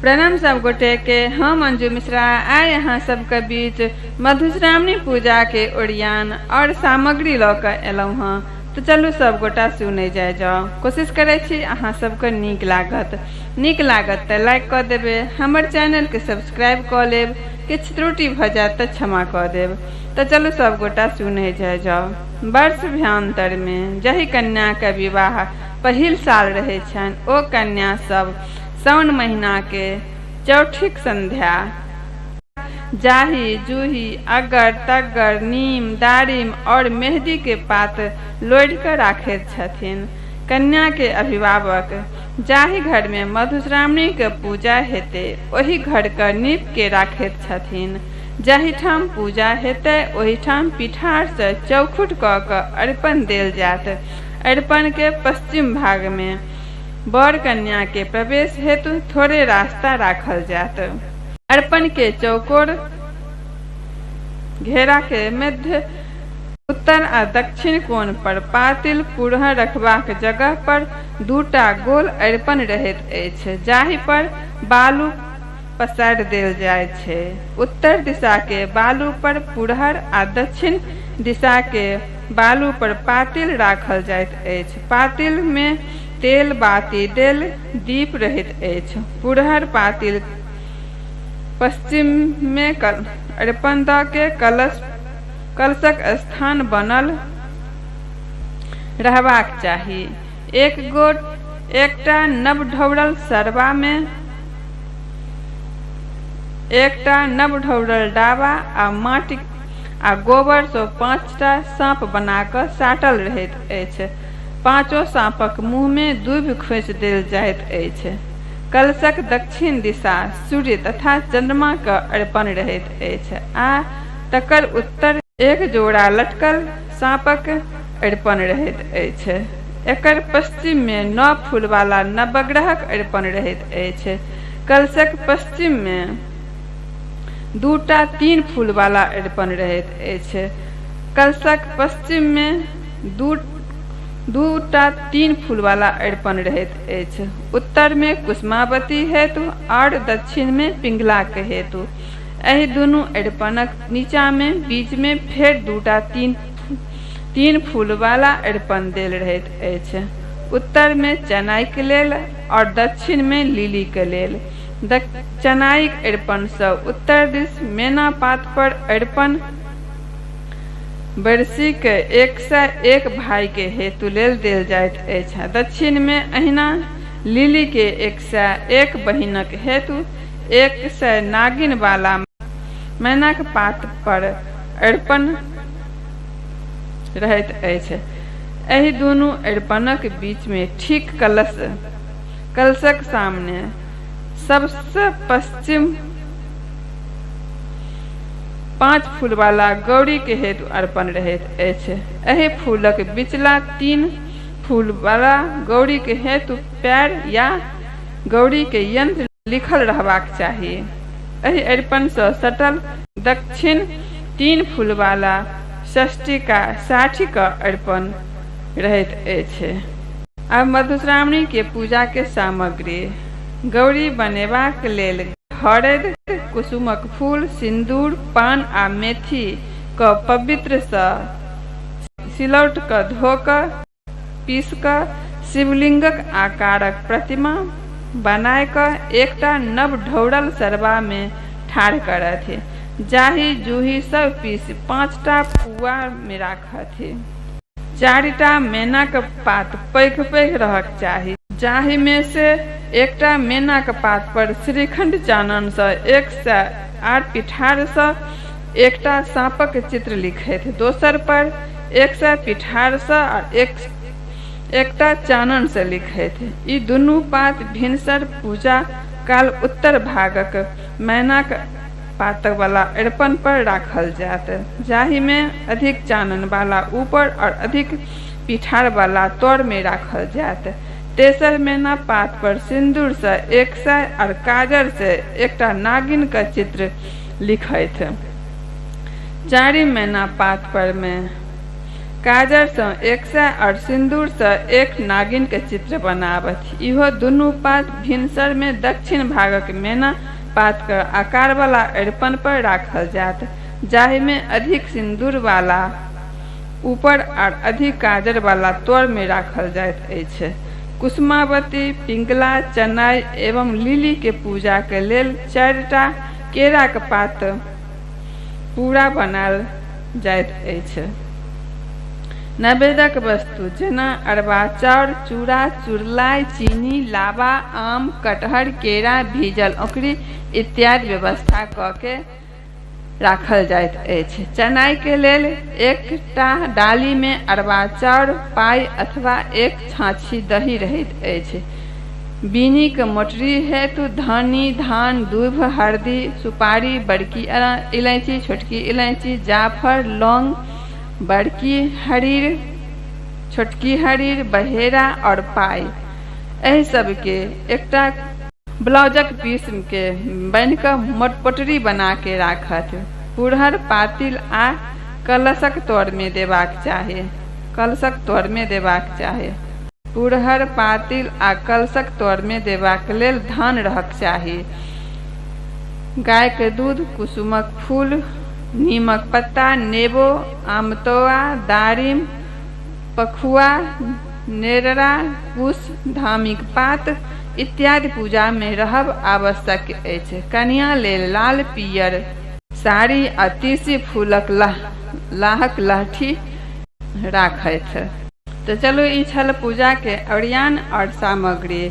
प्रणाम सब गोटे के, हम अंजू मिश्रा आइ अहाँ सबके बीच मधुश्रावणी पूजा के ओरियान और सामग्री लऽ कऽ एलहुँ हँ। तऽ चलू सब गोटा सुनै जाइ जाउ। कोशिश करै छी अहाँ सबके नीक लागत। नीक लागत तऽ लाइक कऽ देबै, हमर चैनलके सब्सक्राइब कऽ लेब, किछु त्रुटि भऽ जायत तऽ क्षमा कऽ देब। तऽ चलू सब गोटा सुनै जाइ जाउ। वर्ष भ्यान्तरमे जाहि कन्याके विवाह पहिल साल रहै छनि ओ कन्या सब साउन महिनाके चौठीक संध्या जाही, जूही, अगर, तगर, नीम, दारिम और मेहदीके पात लोढ़ि कऽ राखैत छथिन। कन्याके अभिभावक जाहि घरमे मधुश्रावणीके पूजा हेतै ओहि घरके नीपके राखैत छथिन। जाहिठाम पूजा हेतै ओहिठाम पिठारसँ चौखुट कऽ कऽ अरिपन देल जायत। अरिपनके पश्चिम भागमे वर कन्या के प्रवेश हेतु थोड़े रास्ता राखल जायत। अरिपन के चौकोर घेरा के मध्य उत्तर आ दक्षिण कोण पर पातिल पुरहर रखबाक जगह पर दूटा गोल अरिपन रहैत अछि जाहि पर बालू पसारि देल जाइत छै। उत्तर दिशा के बालू पर पुरहर आ दक्षिण दिशा के बालू पर पातिल राखल जाइत अछि। पातिल मे तेल बाती देल दीप रहैत अछि। पुरहर पातिल पश्चिम मे अरिपन द के कलश कलशक स्थान बनल रहबाक चाही। एक गोट एकटा नव ढौरल सरबा मे एकटा नव ढौरल डाबा आ माटि आ गोबरसँ पाँचटा साँप बना कऽ साटल रहैत अछि। पाँचो साँपक मुँहमे दूभि खोंसि देल जाइत अछि। कलशक दक्षिण दिशा सूर्य तथा चन्द्रमाक अर्पण रहैत अछि आ तकर उत्तर एक जोड़ा लटकल साँपक अरिपन रहैत अछि। एकर पश्चिममे नओ फूलवाला नवग्रहक अरिपन रहैत अछि। कलशक पश्चिममे दूटा तीन फूलवाला अरिपन रहैत अछि। कलशक पश्चिममे दू दूटा तीन फूलवाला अरिपन रहैत अछि। उत्तरमे कुसुमावती हेतु आओर दक्षिणमे पिङ्गलाक हेतु। एहि दुनू अरिपनक नीचाँमे बीचमे फेर दूटा तीन तीन फूलवाला अरिपन देल रहैत अछि। उत्तरमे चनाइक लेल आओर दक्षिणमे लिलीक लेल। चनाइक अरिपनसँ उत्तर दिस मेना पात पर अरिपन बरसीक 101 भाइके हेतु लेल देल जाइत अछि आ दक्षिणमे अहिना लिलीके 101 बहिनक हेतु 100 नागिनवाला मैनाक पात पर अरिपन रहैत अछि। एहि दुनू अरिपनक बीचमे ठीक कलश कलशक सामने सबसँ पश्चिम पाँच फूलवाला गौरीके हेतु अर्पण रहैत अछि। एहि फूलक बिचला तीन फूलवाला गौरीके हेतु पैर या गौरीके यंत्र लिखल रहबाक चाही। एहि अरिपनसँ सटल दक्षिण तीन फूलवाला षष्टिका साठिक अरिपन रहैत अछि। आब मधुश्रावणीके पूजाके सामग्री। गौरी बनेबाक लेल हरदि, कुसुमक फूल, सिन्दूर, पान आ मेथी क पवित्रसँ सिलौट क धो क पीस कऽ शिवलिंगक आकारक प्रतिमा बनाय कऽ एकटा नव ढौरल सरबामे ठाढ़ करथि। जाही जूही सभ पीसि पाँचटा पुआमे राखथि। चारिटा मेनाक पात पैघ-पैघ रहक चाही। जाहिमे से एकटा मेनाक पात पर श्रीखंड चाननसँ 108 पिठारसँ एकटा साँपक चित्र लिखथि, दोसर पर 100 पिठारसँ आ एक एकटा चाननसँ लिखथि। ई दुनू पात भिनसर पूजा काल उत्तर भागक मैनाक पातवला अरिपन पर राखल जायत, जाहिमे अधिक चाननवाला ऊपर आओर अधिक पिठारवला तरमे राखल जायत। तेसर मैना पात पर सिन्दूरसँ 100 आओर काजरसँ एकटा नागिनक चित्र लिखथि। चारिम मैना पात परमे काजरसँ 100 आओर सिन्दूरसँ एक नागिनके चित्र बनाबथि। इहो दुनू पात भिनसरमे दक्षिण भागक मेना पातक आकारवला अरिपन पर राखल जायत, जाहिमे अधिक सिन्दूरवला ऊपर आर अधिक काजरवला तरमे राखल जाइत अछि। कुसुमावती, पिंगला, चनाइ एवं लिलीके पूजाक लेल 4टा केराक पात पूरा बनायल जाइत अछि। नैवेद्यक वस्तु जेना अरबा चाउर, चूड़ा, चुरलाइ, चीनी, लाबा, आम, कटहर, केरा, भीजल औंकरी इत्यादि व्यवस्था कऽ के राखल जाइत अछि। चनाइके लेल एकटा डालीमे अरबा चाउर, पाइ अथवा एक छाँछी दही रहैत अछि। बीनीक मोटरी हेतु धनी, धान, दूभि, हरदि, सुपारी, बड़की इलायची, छोटकी इलायची, जाफर, लौंग, बड़की हरीर, छोटकी हरीर, बहेरा आओर पाइ एहि सबके एकटा ब्लाउजक पीसके बान्हि कऽ मोटरी बनाके राखथि। पुरहर, पातिल आ कलशक तरमे देबाक चाही। कलशक तरमे देबाक चाही। पुरहर, पातिल आ कलशक तरमे देबाक लेल धान रहक चाही। गायके दूध, कुसुमक फूल, नीमक पत्ता, नेबो, आमतौआ, दारिम, पखुआ, नेररा, कुश, धामीक पात इत्यादि पूजामे रहब आवश्यक अछि। कनियाँ लेल लाल पीयर साड़ी आ तीसी फूलक लाहक लहठी राखथि। तऽ चलू ई छल पूजाके ओरियान आओर सामग्री।